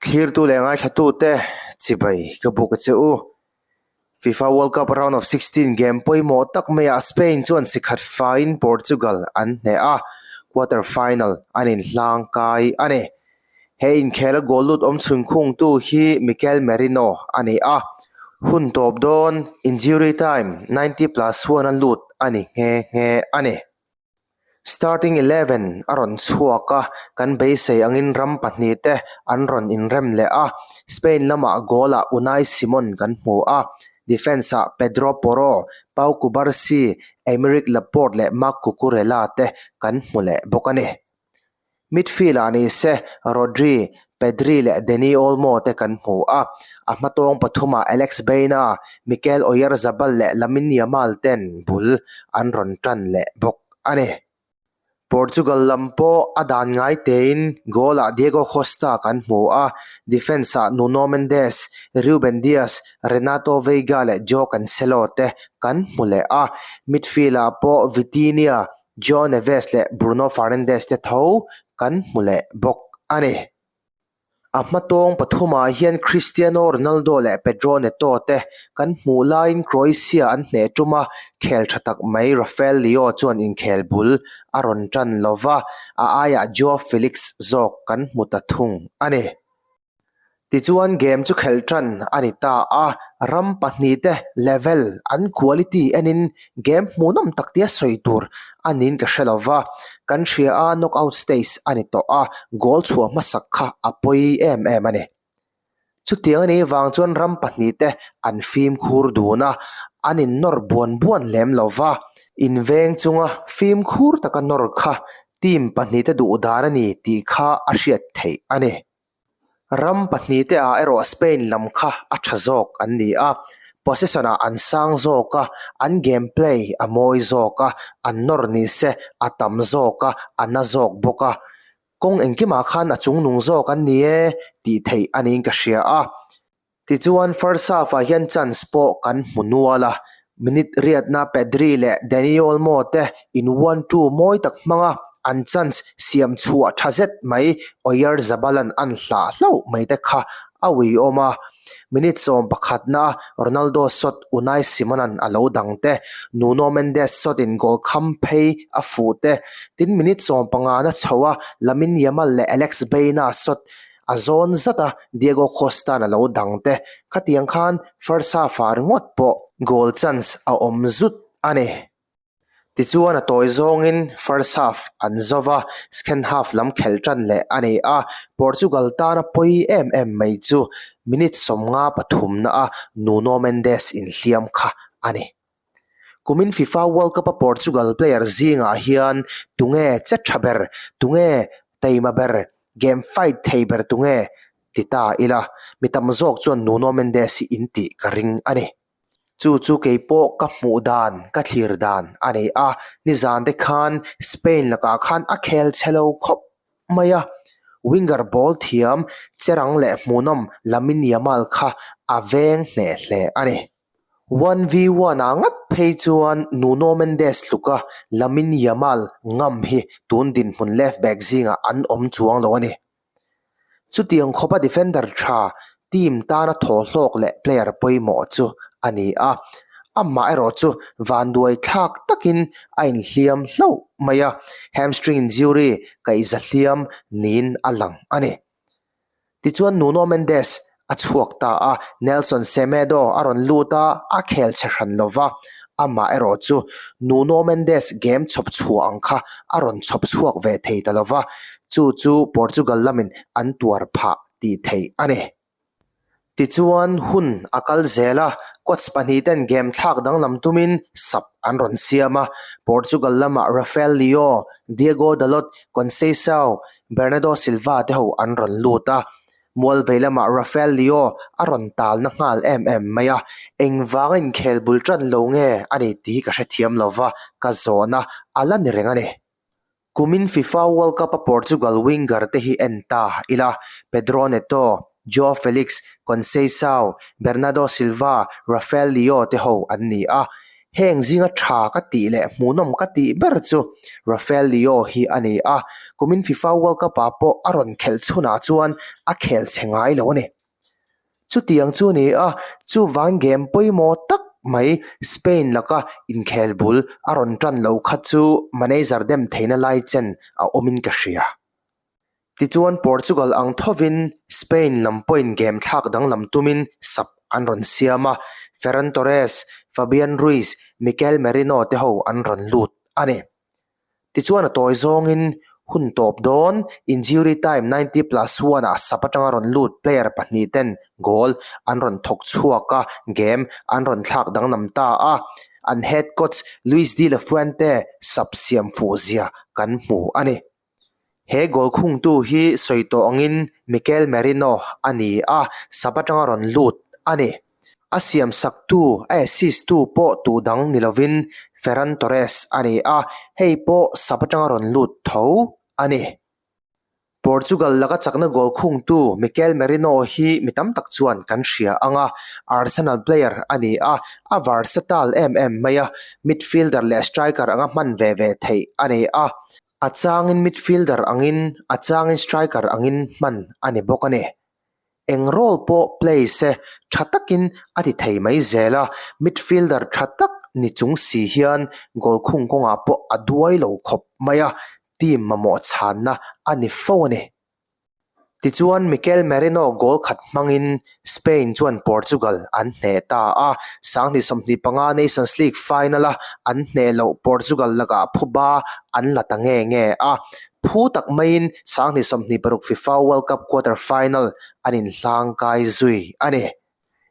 Thlirtu leh ngaithlatute chibai ka buk a che u. FIFA World Cup Round of 16 game pawimawh tak maiah Spain chuan sikhat faiin Portugal an hneh a, quarter final an inhlang kai a ni. He inkhela goal lut awm chhun khungtu hi Mikel Merino a ni a, hun tawp dawn injury time 90 plus one a lut a ni nghe nghe a ni. Starting 11 a rawn chhuak a, kan beisei angin ram pahnihte an rawn inrem leh a, Spain lamah goal-ah Unai Simon kan hmu a, defence-ah Pedro Porro, Pau Cubarsi, Aymeric Laporte leh Marc Cucurella te kan hmu leh bawk a ni. Midfield-ah ni se Rodri, Pedri leh Dani Olmo te kan hmu a, a hmatawng pathumah Alex Baena, Mikel Oyarzabal leh Lamine Yamal ten bul an rawn tan leh bawk a ni. Portugal lam pawh a dan ngai tein goal-ah Diego Costa kan hmu a, defence-ah Nuno Mendes, Ruben Dias, Renato Veiga leh Joao Cancelo te kan hmu leh a, midfield-ah pawh Vitinha, Joao Neves leh Bruno Fernandes te tho kan hmu leh bawk a ni. A hmatawng pathumah hian Cristiano Ronaldo leh Pedro Neto te kan hmuh laiin Croatia an hneh tum a, khel tha tak mai Rafael Leao chuan inkhel bul a rawn tan lo va, a aiah Joao Felix zawk kan hmu ta thung a ni. Tichuan game chu khelh tan a ni ta a, ram pahnihte level an quality enin game hmuhnawm tak tia sawi tur a niin ka hre lo va, kan hria a knockout stage a ni tawh a, goal chhuah hmasak kha a pawi em em a ni. Chutiang a nih vang chuan ram pahnihte an fimkhur dun a, an innawr buan buan lem lo va, inveng chunga fimkhur taka nawr kha team pahnihte duh dan a ni tih kha a hriat theih a ni. Ram pahnihte ah erawh Spain lam kha a tha zawk an ni a, possession ah an sang zawk a, an game play a mawi zawk a, an nawr ni se a tam zawk a, a na zawk bawk a. Kawng engkimah khan a chungnung zawk an ni e tih theih a niin ka hria a. Tichuan first half ah hian chance pawh kan hmu nual a, minute riatna Pedri leh Dani Olmo te in one two mawi tak hmanga an chance siam chhuah tha zet mai Oyarzabal-a'n an hlah hlauh mai te kha a uiawm a. Minute 11 na Ronaldo shot Unai Simon-a'n a lo dang te, Nuno Mendes shot in goal kham phei a fuh te, tin minute 15 na chho a Lamine Yamal leh Alex Baena shot A zawn zat a, Diego Costa-a'n a lo dang te. Khatiang khan first half-ah ringawt pawh goal chance a awm zut a ni. Tichuan a tawi zawngin first half an zo va, second half lam khelh tan leh a ni a. Portugal tana pawi em em mai chu minute 53 na-a Nuno Mendes inhliam kha a ni. Kumin FIFA World Cup-a Portugal player zingah hian tunge che tha ber, tunge taima ber, game fight thei ber tunge ti ta ila, mi tam zawk chuan Nuno Mendes hi in tih ka ring a ni. Chu chu kei pawh ka hmuh dan, ka thlir dan a ni a, nizan te khan Spain lakah khan a khel chhe lo khawp mai a, winger ball thiam cherang leh hmuhnawm Lamine Yamal kha a veng hneh hle a ni. 1v1 ah ngat phei chuan Nuno Mendes tluka Lamine Yamal ngam hi tun dinhmun left back zingah an awm chuang lo a ni. Chutiang khawpa defender tha team tana thaw hlawk leh player pawimawh chu a ni a, amah erawh chu vanduai thlak takin a inhliam hlauh mai a, hamstring injury kaihza hliam niin a lang a ni. Tichuan Nuno Mendes a chhuak ta a, Nelson Semedo a rawn lut a, a khel chhe hran lo va, amah erawh chu Nuno Mendes game chhawp chhuah ang kha a rawn chhawp chhuak ve thei ta lo va, chu chu Portugal lamin an tuar phah tih theih a ni. Tichuan hun a kal zel a, coach pahnih ten game thlak danglam tumin sub an rawn siam a, Portugal lamah Rafael Leao, Diego Dalot, Conceição, Bernardo Silva te ho an rawn lut a, mual vei lamah Rafael Leao a rawn tal na nghal em em mai a, engvanga inkhel bul tan lo nge a ni tih ka hrethiam lo va, ka zawhna a la ni reng a ni. Kumin FIFA World Cup a Portugal winger te hi en ta ila, Pedro Neto, Joao Felix, Conceição, Bernardo Silva, Rafael Leao te ho an ni a. Heng zinga tha ka tih leh hmuhnawm ka tih ber chu Rafael Leao hi a ni a, kumin FIFA World Cup ah pawh a rawn khelh chhunah chuan a khel chhe ngai lo a ni. Chutiang chu a ni a, chuvang game pawimawh tak mai Spain laka inkhel bul a rawn tan lo kha chu manager dem theihna lai chen a awmin ka hria. Tichuan Portugal ang thovin Spain lam pawhin game thlak danglam tumin sap an rawn siam a, Ferran Torres, Fabian Ruiz, Mikel Merino te ho an rawn lut a ni. Tichuan a tawi zawngin hun tawp dawn injury time 90+1 ah sap atanga rawn lut player pahnih ten goal an rawn thawk chhuak a, game an rawn thlak danglam ta a, an head coach Luis de la Fuente sap siam fuh zia kan hmu a ni. He goal khungtu hi sawi tawh angin Mikel Merino a ni a, sub atanga rawn lut a ni. A siam saktu, a assist tu pawh tu dang ni lovin Ferran Torres a ni a, hei pawh sub atanga rawn lut tho a ni. Portugal laka chakna goal khungtu Mikel Merino hi mi tam tak chuan kan hria ang a, Arsenal player a ni a, a versatile em em mai a, midfielder leh striker anga hman ve ve theih a ni a. A changin midfielder angin, a changin striker angin hman a ni bawk a ni. Eng role pawh play se tha takin a ti thei mai zel a, midfielder tha tak ni chung si hian goal khung kawngah pawh a duai lo khawp mai a, team mamawh chhanna a ni fo a ni. Tichuan Mikel Merino goal khat hmangin Spain chuan Portugal an hneh ta a, 2025 Nations League final-a an hneh loh Portugal lakah phuba an la ta nge nge a, phu tak maiin 2026 FIFA World Cup quarter-final an inhlangkai zui a ni.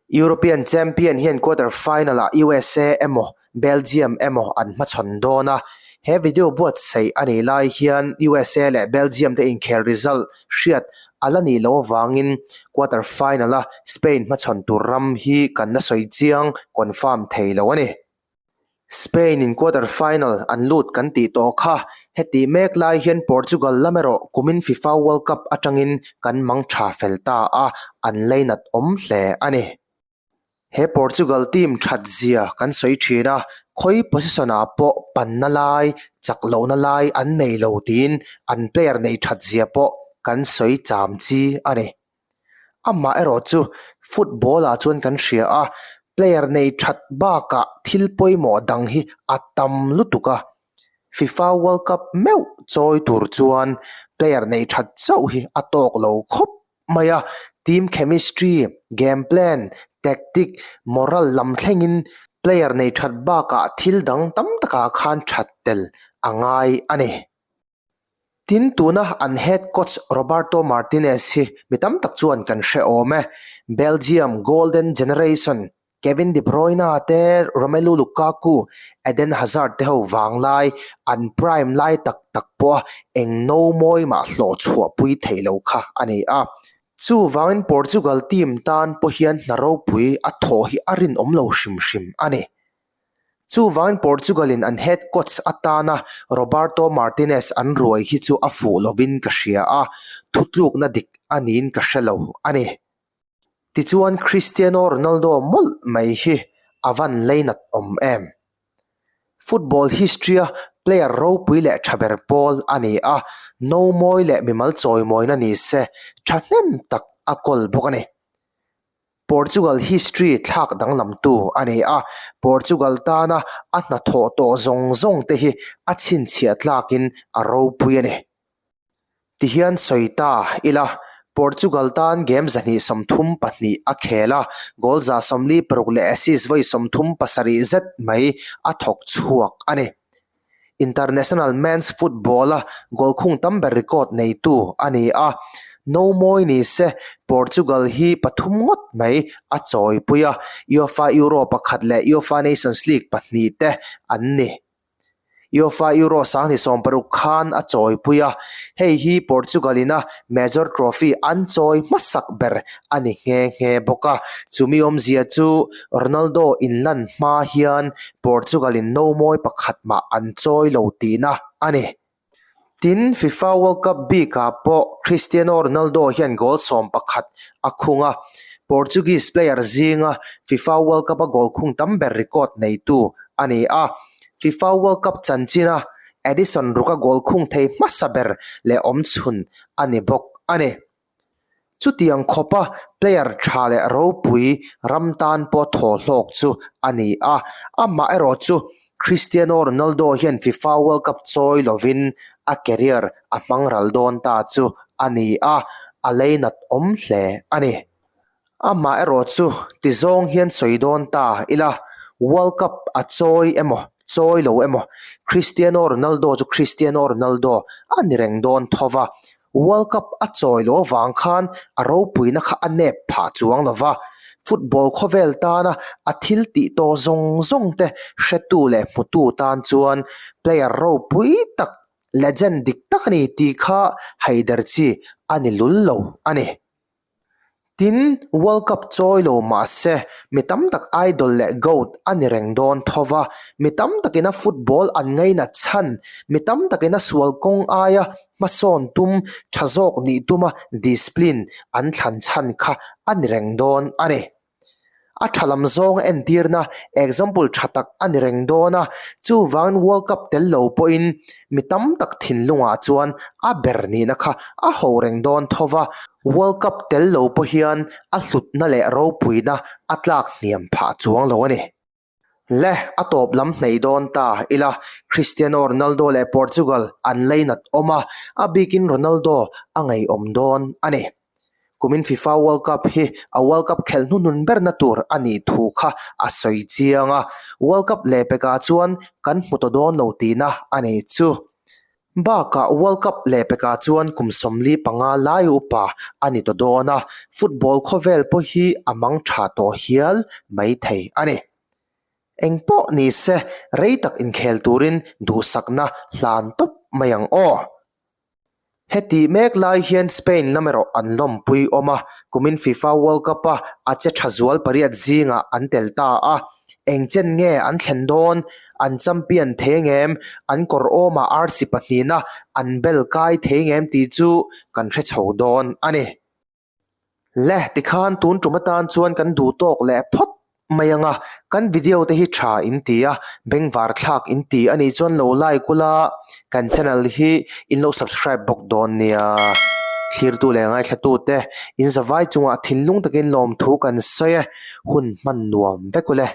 European champion hian quarter final-ah USA emaw Belgium emaw an hmachhawn dawn a, he video buatsaih a nih lai hian USA leh Belgium te inkhel result hriat a la nih loh avangin quarter final-a Spain hmachhawn tur ram hi kan la sawi chiang confirm thei lo a ni. Spain in quarter final an lut kan tih tawh kha, heti mek lai hian Portugal lam erawh kumin FIFA World Cup atangin kan mang tha fel ta a, an leinat awm hle a ni. He Portugal team that zia kan sawi thin a, khawi position ah pawh panna lai, chak lohna lai an nei lo tiin an player nei that zia pawh kan sawi cham chi a ni. Amah erawh chu football ah chuan kan hria a, player nei that bakah thil pawimawh dang hi a tam lutuk a, FIFA World Cup meuh chawi tur chuan player nei that chauh hi a tawk lo khawp mai a, team chemistry, game plan, tactic, moral lam thlengin player nei that bakah thil dang tam takah khan that tel a ngai a ni. Tin, tuna an head coach Roberto Martinez hi mi tam tak chuan kan hre awm e. Belgium golden generation Kevin De Bruyne te, Romelu Lukaku, Eden Hazard te ho vanglai an prime lai tak tak pawha eng no mawi mah hlawh chhuahpui theih lo kha a ni a. Chuvangin Portugal team tan pawh hian hna ropui a thawh hi a rinawm lo hrim hrim a ni. Chuvangin Portugal-in an head coach atana Roberto Martinez an ruai hi chu a fuh lovin ka hria a, thutlukna dik a niin ka hre lo a ni. Tichuan Cristiano Ronaldo mawlh mai hi a van leinat awm em? Football history-a player ropui leh tha ber pawl a ni a, no mawi leh mimal chawimawina ni se thahnem tak a kawl bawk a ni. Portugal history thlak danglamtu a ni a, Portugal tana a hnathawh tawh zawng zawng te hi a chhinchhiah tlakin a ropui a ni. Tihian sawi ta ila, Portugal tan game 232 a khel a, goal 46 leh assist vawi 37 zet mai a thawk chhuak a ni. International Men's Football-a goal khung tam ber record neitu a ni a, no mawi ni se Portugal hi pathum ngawt mai a chawipui a, UEFA Euro pakhat leh UEFA Nations League pahnih te an ni. UEFA Euro 2016 khan a chawipui a, hei hi Portugal-ina major trophy an chawi hmasak ber a ni nghe nghe bawk a, chumi awmzia chu Ronaldo inlan hma hian Portugal-in no mawi pakhat mah an chawi lo tihna a ni. Tin, FIFA World Cup bikah pawh Cristiano Ronaldo hian goal 11 a khung a, Portuguese player zinga FIFA World Cup-a goal khung tam ber record neitu. a ni a. FIFA World Cup chanchina Edison ruka goal khung thei hmasa ber leh awmchhun a ni bawk a ni. Chutiang khawpa player tha leh ropui ram tan pawh thaw hlawk chu a ni a, amaherawh chu Cristiano Ronaldo hian FIFA World Cup chawi lovin a career a hmang ral dawn ta chu a ni a, a leinat awm hle a ni. Amaherawh chu ti zawng hian sawi dawn ta ila, World Cup a chawi emaw chawi lo emaw Cristiano Ronaldo chu Cristiano Ronaldo a ni reng dawn tho va, World Cup a chawi loh avang khan a ropuina kha a nep phah chuang lo va, football khawvel tana a thil tih tawh zawng zawng te hretu leh hmutu tan chuan player ropui tak, legend dik tak a ni tih kha haider chi a ni lul lo a ni. Tin, World Cup chawi lo mah se, mi tam tak idol leh goat a ni reng dawn tho va, mi tam takin a football an ngainat chhan, mi tam takin a sual kawng aia hmasawn tum tha zawk nih tuma discipline an thlan chhan kha a ni reng dawn a ni. A tha lam zawnga entirna example tha tak a ni reng dawn a, chuvangin World Cup tel lo pawhin mi tam tak thinlungah chuan a ber nihna kha a ho reng dawn tho va, World Cup tel lo pawh hian a hlutna leh ropuina a tlak hniam phah chuang lo a ni. Le, a tawp lam hnaih dawn ta ila, Cristiano Ronaldo leh Portugal an leinat awm a, a bikin Ronaldo a ngaihawm dawn a ni. Kumin FIFA World Cup hi a World Cup khelh hnuhnun berna tur a nih thu kha a sawi chiang a, World Cup lehpekah chuan kan hmu ta dawn lo tihna a ni chu. Bakah World Cup lehpekah chuan kum 45 lai upa a ni ta dawn a, football khawvel pawh hi a mang tha tawh hial mai thei a ni. Eng pawh ni se rei tak inkhel turin duhsakna hlan tawp mai ang aw. Heti mek lai hian Spain lam erawh an lawmpui awm a, kumin FIFA World Cup-a a che tha zual pariat zingah an tel ta a. Eng chen nge an thlen dawn? An champion thei ngem? An kawr awmah arsi pahnihna an bel kai thei ngem tih chu kan hre chho dawn a ni. Le, tikhan tun tum atan chuan kan duh tawk leh phawt mai ang a, kan video te hi tha in ti a, bengvar thlak in ti a nih chuan lo like ula, kan channel hi in lo subscribe bawk dawn nia. Thlirtu leh ngaithlatu te, in zavai chungah thinlung takin lawmthu kan sawi e, hun hman nuam vek ule.